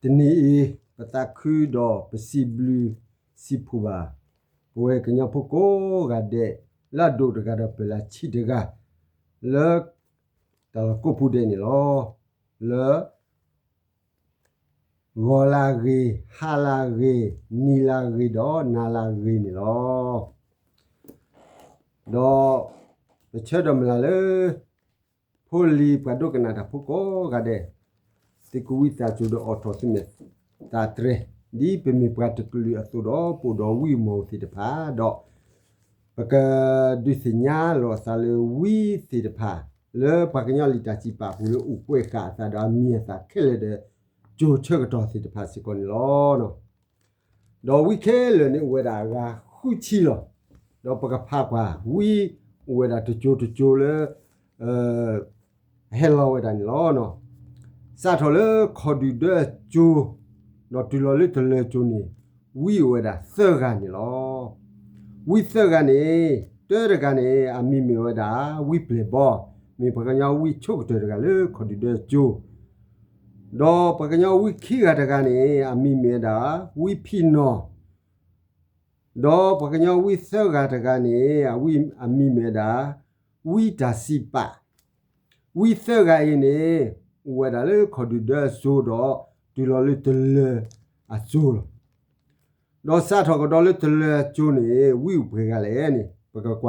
တနံၤအံၤ ပသးခုဒီးပစံးဘျုးစံးဖှိၣ်ဘၣ် ပဝဲကညီဖိကိးဂၤဒဲး လၢအဒိၣ်တဂၤဒီးပၢၤလၢဆံးတဂၤ လၢတၢ်လီၢ်ကိးပူၤဒဲးန့ၣ်လီၤ. လၢ ဂီၤလၢဂ့ၤ, ဟါလၢဂ့ၤ, နံၤလၢဂ့ၤဒီးနၤလၢဂ့ၤန့ၣ်လီၤ. ဒီးပဆၢဒီးမုၢ်လၢ်လၢ ဖိလံၤပှၤဒိကနၣ်တၢ်ဖိကိးဂၤဒဲး သုကဝံသးစူၤဒီးအိးထီၣ်သုမဲာ်သးတြဲၤ ဒ်ပမ့ၢ်ပှၤတကလုာ်အသိးဒီး ပအိၣ်ဒီးဝံမီၢ်သ့ၣ်တဖၣ်ဒီး ပကဒုးသ့ၣ်ညါလိာ်အသးလၢဝံသ့ၣ်တဖၣ် လၢပှၤကညီလံာ်တၢ်စံးပာ်ပူၤလၢအိၣ်ကွဲးဃာ်အသးဒီးအမံၤအသၣ်ခဲလၢာ်ဒီး ကၠိၤဆၢကတီၢ်သ့ၣ်တဖၣ်စ့ၢ်ကီးန့ၣ်လီၤ. ဒီးဝံခဲလၢာ်န့ၣ်အိၣ်ဝဲဒၣ်အဂၤဃုဆံလီၤ. ဒီးပကဖးကွၢ်ဝံအိၣ်ဝဲဒၣ်တကၠိၤတကၠိၤလၢ ဟဲလီၤဝဲဒၣ်န့ၣ်လီၤ. စးထီၣ်လၢခီၣ်ဒုၣ်ဒၢအကၠိၤ ဒီးတုၤလီၤလၢတလၢၤကၠိၤန့ၣ် ဝံအိၣ်ဝဲဒၣ်သၢဂၤန့ၣ်လီၤ. ဝံသၢဂၤန့ၣ် တၢတဂၤန့ၣ် အမံၤမ့ၢ်ဝဲဒၣ် ဝံပျဲၢ်ဘီ မ့ၢ်ပှၤကညီဝံဆိကတၢၢ်တဂၤလၢခီၣ်ဒုၣ်ဒၢအကၠိၤ ဒီးပှၤကညီဝံခံဂၤတဂၤန့ၣ် အမံၤမ့ၢ်ဝဲဒၣ် ဝံဖံးနီၢ်, ဒီးပှၤကညီဝံသၢဂၤတဂၤန့ၣ် အဝံအမံၤမ့ၢ်ဝဲဒၣ် ဝံတၢ်စံးပာ်, ဝံသၢဂၤအံၤန့ၣ် အိၣ်ဝဲဒၣ်လၢခီၣ်ဒုၣ်ဒၢအစိၤဒီး တုၤလီၤလၢတလၢၤအစိၤလီၤ. ဒီးစးထီၣ်ကဒီးလၢတလၢၤအစိၤန့ၣ် ဝံအိၣ်ပှဲၤဂၤလဲၣ်န့ၣ် ပကကွၢ်ဖဲနီၤ. ဝံတၢတဂၤန့ၣ် ကိးဝဲဒၣ်ဝံကၠီၤဖိရၤ, ဝံခံဂၤတဂၤန့ၣ် ကိးဝဲဒၣ်လၢဝံကွဲၢ်ကွီၢ်, ဒီးဝံသၢဂၤတဂၤန့ၣ် ကိးဝဲဒၣ်လၢ ဝံဖံဘုခိၣ်, ဝံလွံၢ်ဂၤတဂၤန့ၣ် ကိးဝဲဒၣ်လၢ ဝံနီၢ်မုၢ်စူၣ်, ဒီးယဲၢ်ဂၤတဂၤန့ၣ် ကိးဝဲဒၣ်လၢ ဝံဖုကီၢ်မုၢ်အံၤ ဝံဖုကီၢ်မုၢ်အံၤ ဒီးတုၤလီၤဝဲဒၣ်လၢပယီၤအစိၤလီၤ. ပယီၤပၢတၢ်အစိၤ, ပယီၤစီၤပၤအစိၤ,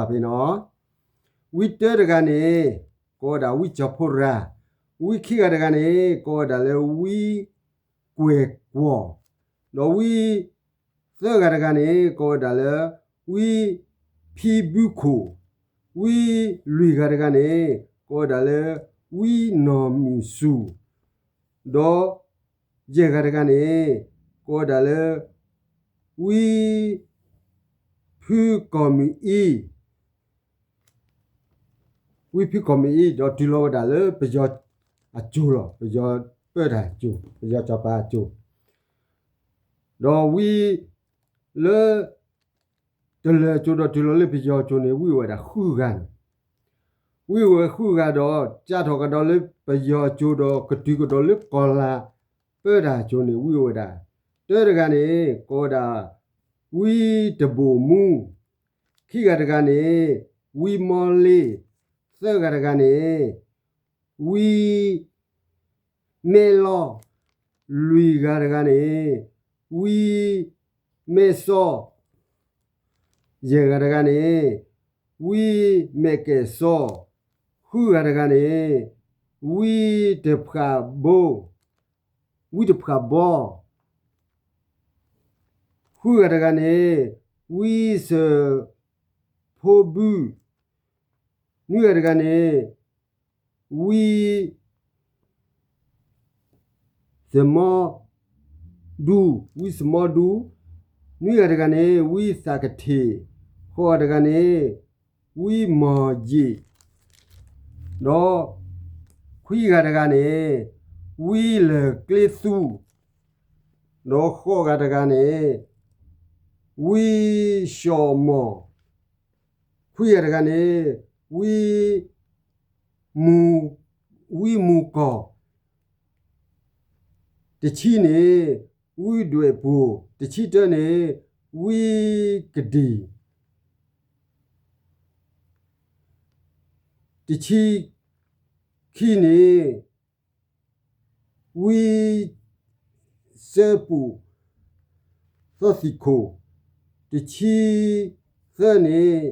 ဒီးဝံလၢ တလၢၤအစိၤဒီးတုၤလီၤလၢပယီၤအစိၤန့ၣ် ဝံအိၣ်ဝဲဒၣ်ဃုဂၤန့ၣ်, ဝံအိၣ်ဝဲဃုဂၤဒီး စးထီၣ်ကဒီးလၢပယီၤအစိၤဒီး ကတုၤကဒီးလၢကီၢ်လၤပၢတၢ်အစိၤန့ၣ် ဝံအိၣ်ဝဲဒၣ် တၢတဂၤန့ၣ် ကိးဝဲဒၣ် ဝံတဘိၣ်မူ, ခံဂၤတဂၤန့ၣ် ဝံမီလ့, သၢဂၤတဂၤန့ၣ် ဝံမဲလီ, လွံၢ်ဂၤတဂၤန့ၣ် ဝံမဲစီ, ယဲၢ်ဂၤတဂၤန့ၣ် ဝံမဲကဲးစီ, ဃုဂၤတဂၤန့ၣ် ဝံတဖှၣ်ဘိ, ဝံတဖှၣ်ဘီ, ဃုဂၤတဂၤန့ၣ် ဝံစၢၢ်ဖိဘု, နွံဂၤတဂၤန့ၣ် ဝံ သမီဒူ, ဝံသမီဒူ, နွံဂၤတဂၤန့ၣ် ဝံသးကထံၣ်, ဃိးဂၤတဂၤန့ၣ် ဝံမီၢ်ယ့ၣ်, ဒီးခွံဂၤတဂၤန့ၣ် ဝံလၢၢ်ကျ့သူ, ဒီးဃိးဂၤတဂၤန့ၣ် ဝံၡီၣ်မီၢ်, ခွံဂၤတဂၤန့ၣ် ဝံ မူ, ဝံမူကီၢ်, တဆံန့ၣ် ဝံဒွဲၣ်ပူၤ, တဆံတၢန့ၣ် ဝံကဒံၣ်, တဆံခံန့ၣ် ဝံစၢပူၤ သီသံၣ်ခိၣ်, တဆံသၢန့ၣ်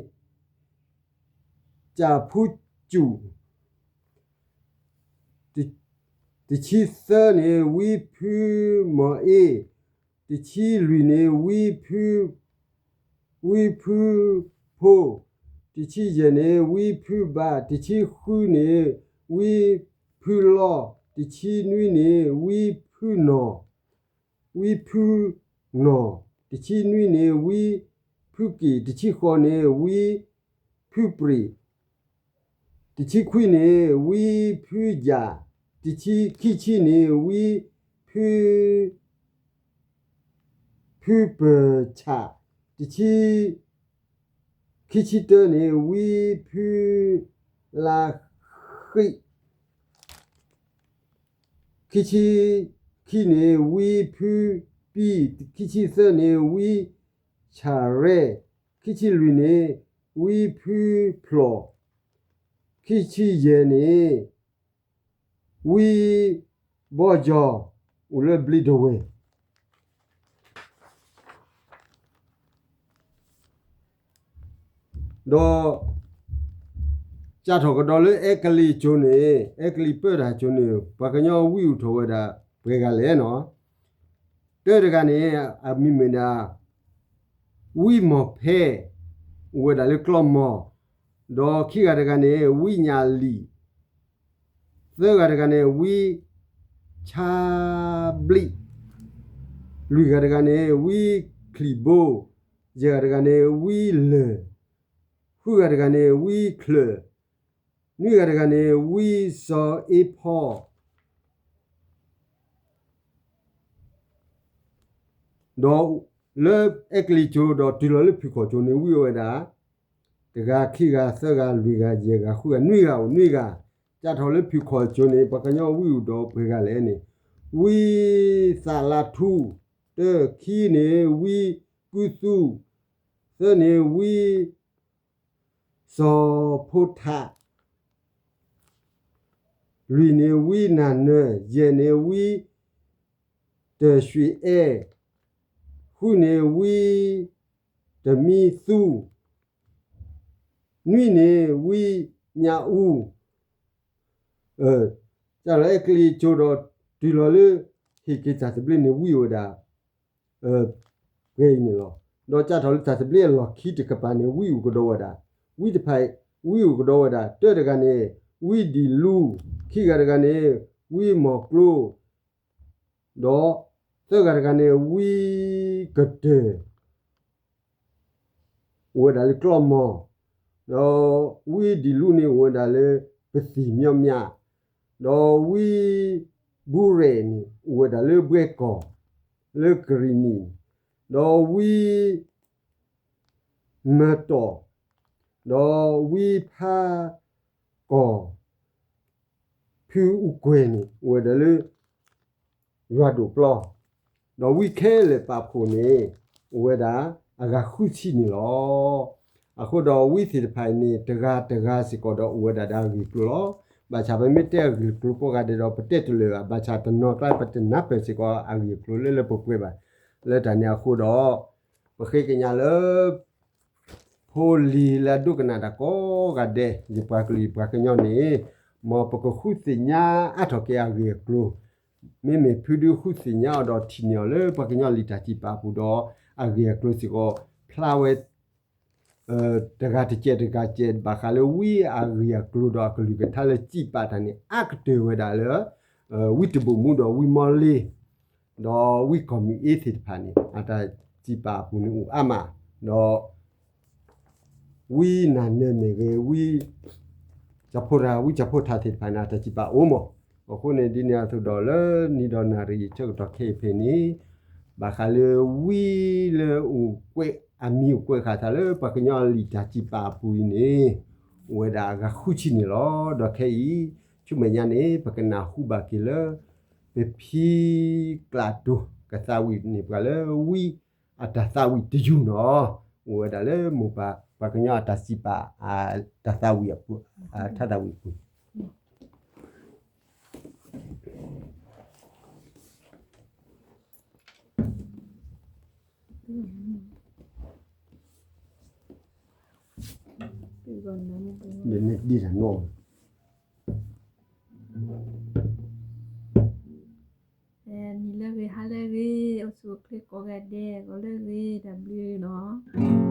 ကၠၣ်ဖူစူၣ်, တဆံသၢန့ၣ် ဝံဖုမီၢ်အ့, တဆံလွံၢ်န့ၣ် ဝံဖု ဝံဖုဖိ, တဆံယဲၢ်န့ၣ် ဝံဖုဘါ, တဆံဃုန့ၣ် ဝံဖုလီ, တဆံနွံန့ၣ် ဝံဖုနီၢ်, ဝံဖုနီၢ်, တဆံနွံန့ၣ် ဝံဖုက့ၣ်, တဆံဃိးန့ၣ် ဝံဖုပြံး, တဆံခွံန့ၣ် ဝံဖုယၣ်, တဆံ ခံဆံန့ၣ် ဝံဖု ဖုပၢၢ်ဆၣ်, တဆံ ခံဆံတၢန့ၣ် ဝံဖုလါဃံး, ခံဆံ ခံန့ၣ် ဝံဖုပံၢ်, ခံဆံသၢန့ၣ် ဝံဆၣ်ရဲၣ်, ခံဆံလွံၢ်န့ၣ် ဝံဖုဖျိၣ်, ခံဆံယဲၢ်န့ၣ် ဝံဘီယီၤ အိၣ်လၢဘျံးဒဝဲၢ် ဒီး စးထီၣ်ကဒီးလၢအဲကလံးစိၤန့ၣ်, အဲကလံးပၢတၢ်စိၤန့ၣ် ပှၤကညီဝံအိၣ်ထီၣ်ဝဲဒၣ် ပှဲၤဂၤလဲၣ်န့ၣ်, တၢတဂၤန့ၣ် အမံၤမ့ၢ်ဒၣ် ဝံမီၢ်ဖဲ အိၣ်ဝဲဒၣ်လၢကျီမီၢ်, ဒီးခံဂၤတဂၤန့ၣ် ဝံညၣ်လံၣ်, သၢဂၤတဂၤန့ၣ် ဝံဆါဘျံး, လွံၢ်ဂၤတဂၤန့ၣ် ဝံချံၣ်ဘိ, ယဲၢ်ဂၤတဂၤန့ၣ် ဝံလၢၢ်, ဃုဂၤတဂၤန့ၣ် ဝံချၢၣ်, နွံဂၤတဂၤန့ၣ် ဝံစီၤအ့ဖီ ဒီးလၢအဲကလံးစိၤဒီးတုၤလီၤလၢဖုၣ်ခီၣ်စိၤန့ၣ် ဝံအိၣ်ဝဲဒၣ် တဂၤ, ခံဂၤ, သၢဂၤ, လွံၢ်ဂၤ, ယဲၢ်ဂၤ, ဃုဂၤ, နွံဂၤ, အိၣ်နွံဂၤ, စးထီၣ်လၢဖုၣ်ခီၣ်စိၤန့ၣ် ပှၤကညီဝံအိၣ်ဒီးပှဲၤဂၤလဲၣ်န့ၣ်, ဝံသးလါထူ, တၢ, ခံန့ၣ် ဝံကူသူ, သၢန့ၣ် ဝံစီၤဖိထး, လွံၢ်န့ၣ် ဝံနၢ်နၢၤ, ယဲၢ်န့ၣ် ဝံတၢၡွံၣ်အဲၣ်, ဃုန့ၣ် ဝံတမံသူ, နွံန့ၣ် ဝံညၣ်အူ, စးထီၣ်အဲကလံးစိၤဒီးတုၤလီၤလၢ ဟ့ၣ်က့ၤတၢ်သဘျ့န့ၣ် ဝံအိၣ်ဝဲဒၣ် ပှဲၤအံၤန့ၣ်လီၤ. ဒီးစးထီၣ်လၢတၢ်သဘျ့အလီၢ်ခံတကပၤန့ၣ် ဝံအိၣ်ကဒီးဝဲဒၣ်, ဝံတဖၣ်, ဝံအိၣ်ကဒီးဝဲဒၣ် တၢတဂၤန့ၣ် ဝံဒံၣ်လူ, ခံဂၤတဂၤန့ၣ် ဝံမီၢ်ကျိ, ဒီးသၢဂၤတဂၤန့ၣ် ဝံကတၢၢ် အိၣ်ဝဲဒၣ်လၢကျီမီၢ်, ဒီးဝံဒံၣ်လူန့ၣ် အိၣ်ဝဲဒၣ်လၢပသံၣ်မၠီမၠး, ဒီးဝံဘူရဲၣ်န့ၣ် အိၣ်ဝဲဒၣ်လၢဘှဲကီၢ် လၢကရံၣ်နံၣ်, ဒီးဝံမၢတီၣ်, ဒီးဝံဖးကီၢ် ဖုအူကွဲၤန့ၣ် အိၣ်ဝဲဒၣ်လၢ ယွၤဒိၣ်ပျီ, ဒီးဝံခဲလၢာ်ပာ်ဖှိၣ်န့ၣ် အိၣ်ဝဲဒၣ်အဂၤဃုဆံန့ၣ်လီၤ. အဃိဒီးဝံသ့ၣ်တဖၣ်အံၤန့ၣ် တဂၤတဂၤစ့ၢ်ကီးဒီးအိၣ်ဝဲဒၣ်ဒီးအဂ့ၢ်အကျိၤလီၤ. ဘၣ်ဆၣ်ပမ့ၢ်တဲအဂ့ၢ်အကျိၤကိးဂၤဒဲးဒီး ပတဲတလၢာ်ဘၣ်, ဘၣ်ဆၣ်တနီၤကျါပတနၢ်ပၢၢ်စ့ၢ်ကီးအဂ့ၢ်အကျိၤလၢလၢပှဲၤပှဲၤဘၣ်. လၢတၢ်န့ၣ်အဃိဒီး ပဃ့ကညးလၢ ဖိလံၤလၢအဒိကနၣ်တၢ်ကိးဂၤဒဲး, ယပှၤကလုာ်ယပှၤကညီန့ၣ်, မ်ပကဃုသ့ၣ်ညါအါထီၣ်က့ၤအဂ့ၢ်အကျိၤ, မ့မ့ၢ်ဖုဒုဃုသ့ၣ်ညါအီၤဒီးထံၣ်န့ၢ်အီၤလၢပှၤကညီလံာ်တၢ်စံးပာ်အပူၤဒီး အဂ့ၢ်အကျိၤစ့ၢ်ကီး ဖျါဝဲ တဂၤတစဲးတဂၤစဲး ဘၣ်ဃးလၢဝံအဂ့ၢ်အကျိၤဒီးအကလုၢ်ကထါလၢစံးပာ်တၢ်န့ၣ် အါကတၢၢ်ဝဲဒၣ်လၢ ဝံတဘိၣ်မူဒီးဝံမီလ့ ဒီးဝံကီၢ်မုၢ်အ့သ့ၣ်တဖၣ်န့ၣ် အတၢ်စံးပာ်အပူၤန့ၣ်အိၣ်အါမး, ဒီး ဝံနၢ်နၢၤမ့ၢ်ဂ့ၤ, ဝံ ကၠၢဖိတၢ်, ဝံကၠၢဖိထၣ်သ့ၣ်တဖၣ်န့ၣ် အတၢ်စံးပာ်အိၣ်မး. အဃိန့ၣ် ဒ်န့ၣ်အသိးဒီးလၢနံၤဒီးနၣ်ရံၣ်အဆၢကတီၢ်ခဲအံၤဖဲန့ၣ်, ဘၣ်ဃးလၢဝံလၢအိၣ်ကွဲး အမံၤအိၣ်ကွဲးဃာ်သးလၢပှၤကညီလံာ်တၢ်စံးပာ်အပူၤအံၤန့ၣ်, အိၣ်ဝဲဒၣ်အဂၤဃုဆံန့ၣ်လီၤ. ဒီးခဲအံၤ ဆူမဲာ်ညါန့ၣ် ပကနၢ်ဟူဘၣ်က့ၤလၢ ပဖံကျးတိၤကသးဝံၣ်န့ၢ်ပှၤလၢဝံအတၢ်သးဝံၣ်တယုၢ်နီၤ, အိၣ်ဝဲဒၣ်လၢမိၢ်ပၢ်ပှၤကညီအတၢ်စံးပာ် တၢ်သးဝံၣ်အပူၤ, ထါသးဝံၣ်အပူၤ နံၤလၢဂ့ၤ ဟါလၢဂ့ၤ အိၣ်ဆူၣ်အိၣ်ချ့ကိးဂၤဒဲး ဂီၤလၢဂ့ၤ တၢ်ဘျုးနီၤ.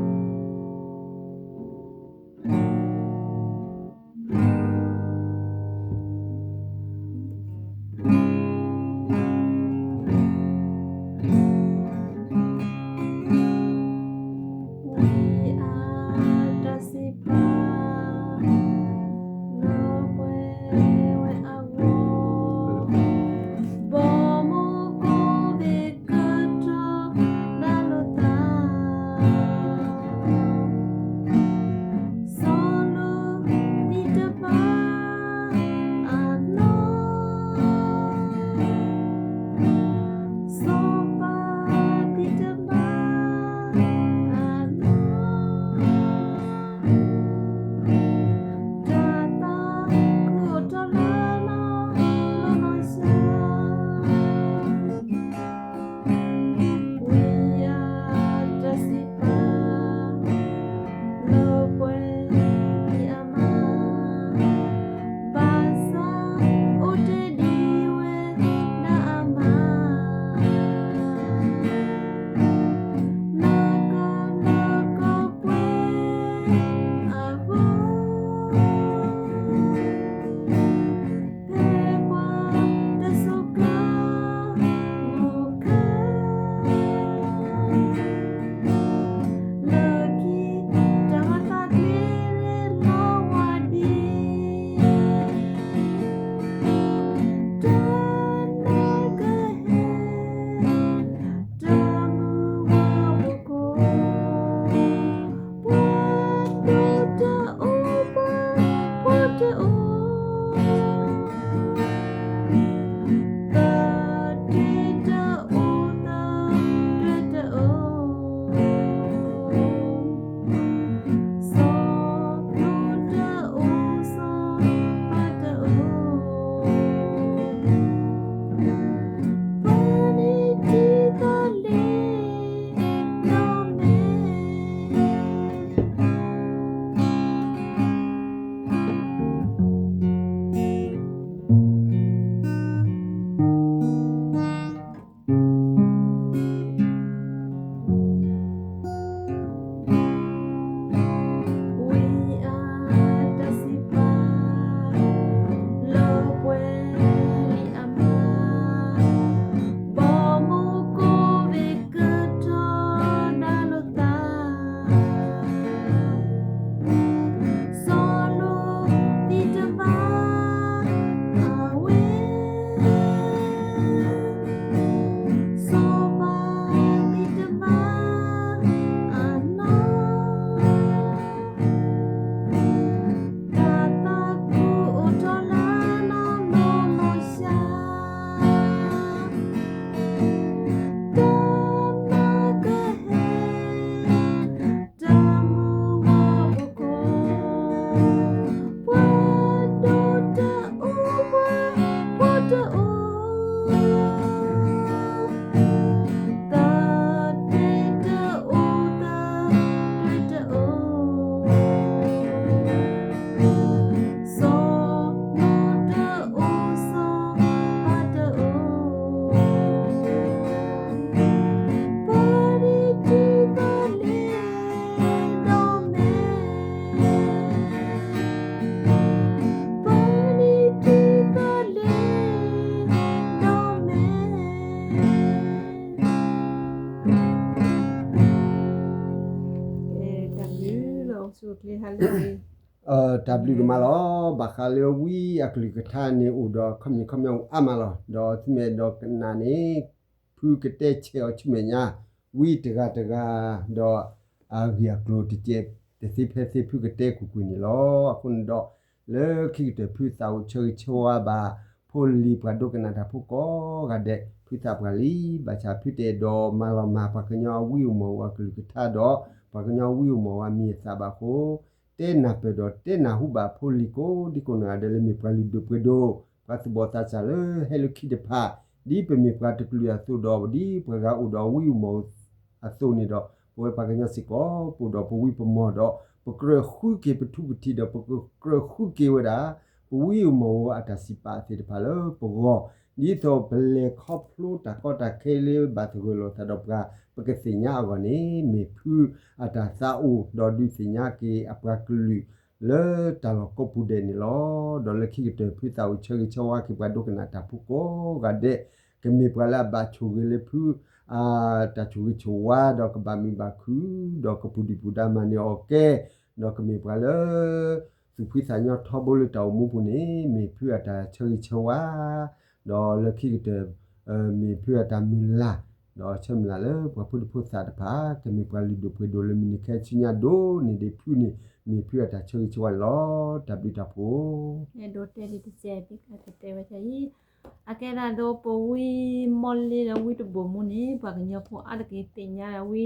တၢ်ဘျုးကမၣ်လီၤ. ဘၣ်ဃးလၢဝံအကလုၢ်ကထါန့ၣ်အိၣ်ဒီးခီပညီခီပညီအိၣ်အါမးလီၤ. ဒီးသုမ့ၢ်အဲၣ်ဒိးကနၣ်န့ၣ် ဖုကတဲဆဲးအီၤဆူမဲာ်ညါ ဝံတဂၤတဂၤ ဒီးအဂ့ၢ်အကျိၤတကဲးတသ့ဖဲသ့ ဖုကတဲကွ့ၢ်ကွ့ၢ်န့ၣ်လီၤ. အဃိန့ၣ်ဒီး လၢခံကတၢၢ်ဖုသးအိၣ်ဆၢဂ့ၤဆၢဝါဘၣ် ဖိလံၤပှၤဒိကနၣ်တၢ်ဖိကိးဂၤဒဲး ဖုသးပှၢ်လံ. ဘၣ်ဆၣ်ဖုတအဲၣ်ဒိးမၤလီၤမၢ်ပှၤကညီအဝံအမီၢ်အကလုၢ်ကထါဒီး ပှၤကညီအဝံအမီၢ်အမံၤအသးဘၣ်အဃိ တဲနၢ်ပၢၢ်ဒီးတဲနၢ်ဟူဘၣ်ဖိလံၤကိးဒံကိးနီၢ်ဂၤဒဲးလၢမ့ၢ်ပှၤလုၢ်ဒိၣ်ပှ့ၤဒိၣ် ပှၤသူၣ်ဘီၣ်သးစၢ်လၢဟဲလၢခံတဖၣ် ဒ်ပမ့ၢ်ပှၤတကလုာ်အသိးဒီး ဒ်ပှၤဂၤအိၣ်ဒီးဝံအိၣ်မီၢ်အသိးန့ၣ်ဒီး ပဝဲပှၤကညီစ့ၢ်ကီး ပအိၣ်ဒီးပဝံပမီၢ်ဒီး ပကြၢးဃုက့ၤပထူပထံးဒီး ပကြၢးဃုက့ၤဝဲဒၣ် ပဝံအိၣ်မီၢ်အတၢ်စံးပာ်သ့ၣ်တဖၣ်လၢပဂီၢ် ဒ်သိးပလဲၤခီဖျိတၢ်ကီတၢ်ခဲလၢဘၣ်သဂၢၢ်လိာ်သးဒီးပှၤ ပကသ့ၣ်ညါအဂီၢ်န့ၣ် မ့ၢ်ဖုအတၢ်သးအိၣ် ဒီးဒုးသ့ၣ်ညါက့ၤအပှၤကလုာ်လၢတၢ်လီၢ်ကိးပူၤဒဲးန့ၣ်လီၤ. ဒီးလၢခံကတၢၢ်ဖုသးအိၣ်ဆၢဂ့ၤဆၢဝါက့ၤပှၤဒိကနၣ်တၢ်ဖိကိးဂၤဒဲး ကမ့ၢ်ပှၤလၢအဘၣ်ဆိၣ်ဂ့ၤလၢဖု တၢ်ဆိၣ်ဂ့ၤဆိၣ်ဝါ ဒီးကဘၣ်မုာ်ဘၣ်ခုၣ် ဒီးကပူၤဒံးပူၤဒါမၤန့ၢ်အီၤကဲ ဒီးကမ့ၢ်ပှၤလၢ သူၣ်ဖှံသးညီထီဘိလၢတၢ်အိၣ်မူပူၤန့ၣ် မ့ၢ်ဖုအတၢ်ဆၢဂ့ၤဆၢဝါ ဒီးလၢခံကတၢၢ် မ့ၢ်ဖုအတၢ်မုၢ်လၢ် ဒီးဆၢမုၢ်လၢ်လၢပှၤဖိဒံဖိသၣ်တဖၣ် ကမ့ၢ်ပှၤလုၢ်ဒိၣ်ပှ့ၤဒိၣ်လၢမုၢ်နံၤခဲဆူညါဒိၣ်န့ၢ်ဒံး ဖုန့ၣ် မ့ၢ်ဖုအတၢ်ဆၢဂ့ၤဆၢဝါန့ၣ်လီၤ. တၢ်ဘျုးတၢ်ဖှိၣ် အဲၣ်ဒိးတဲဒ်တစဲး ဘၣ်ကတဲဝဲဒ်အံၤ, အကဲဒၣ်ဒိပဝံမီလ့ဒီးဝံတဘိၣ်မူန့ၣ် ပှၤကညီဖိအါတက့ၢ်သ့ၣ်ညါဝံ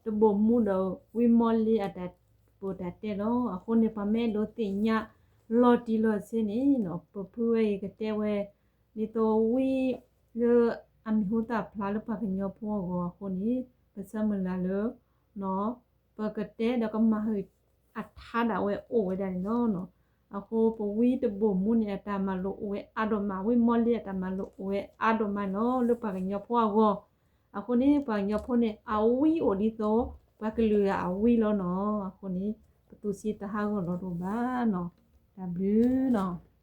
တဘိၣ်မူဒီးဝံမီလ့အတၢ်ပၢတၢ်တဲလီၤ. အဃိန့ၣ် ပှၤမ့ၢ်အဲၣ်ဒိးသ့ၣ်ညါလီၤတံၢ်လီၤဆဲးန့ၣ် ပဖုဝဲအံၤကတဲဝဲ ဒ်သိးဝံလၢအမံၤဟူသၣ်ဖျါလၢပှၤကညီဖိအဂီၢ်အဃိန့ၣ် ပဆၢမုၢ်လၢ်လၢ ပကတဲဒီးကမၤဟ့ၣ်အထါဒၣ်ဝဲအိၣ်ဝဲဒၣ်န့ၣ်လီၤ. အဃိပဝံတဘိၣ်မူန့ၣ် အတၢ်မၤလိာ်အိၣ်ဝဲအါဒိၣ်မး, ဝံမီလ့အတၢ်မၤလိာ်အိၣ်ဝဲအါဒိၣ်မးန့ၣ်လီၤ လၢပှၤကညီဖိအဂီၢ်. အဃိန့ၣ် ပှၤကညီဖိန့ၣ် အဝံအိၣ်ဒ်သိး ပှၤကလုာ်ဂၤအဝံလီၤနီၤ. အဃိန့ၣ် ပသူၣ်ဆံးသးဟးဂီၤလီၤတအိၣ်ဘၣ်နီၤ. တၢ်ဘျုးနီၤ.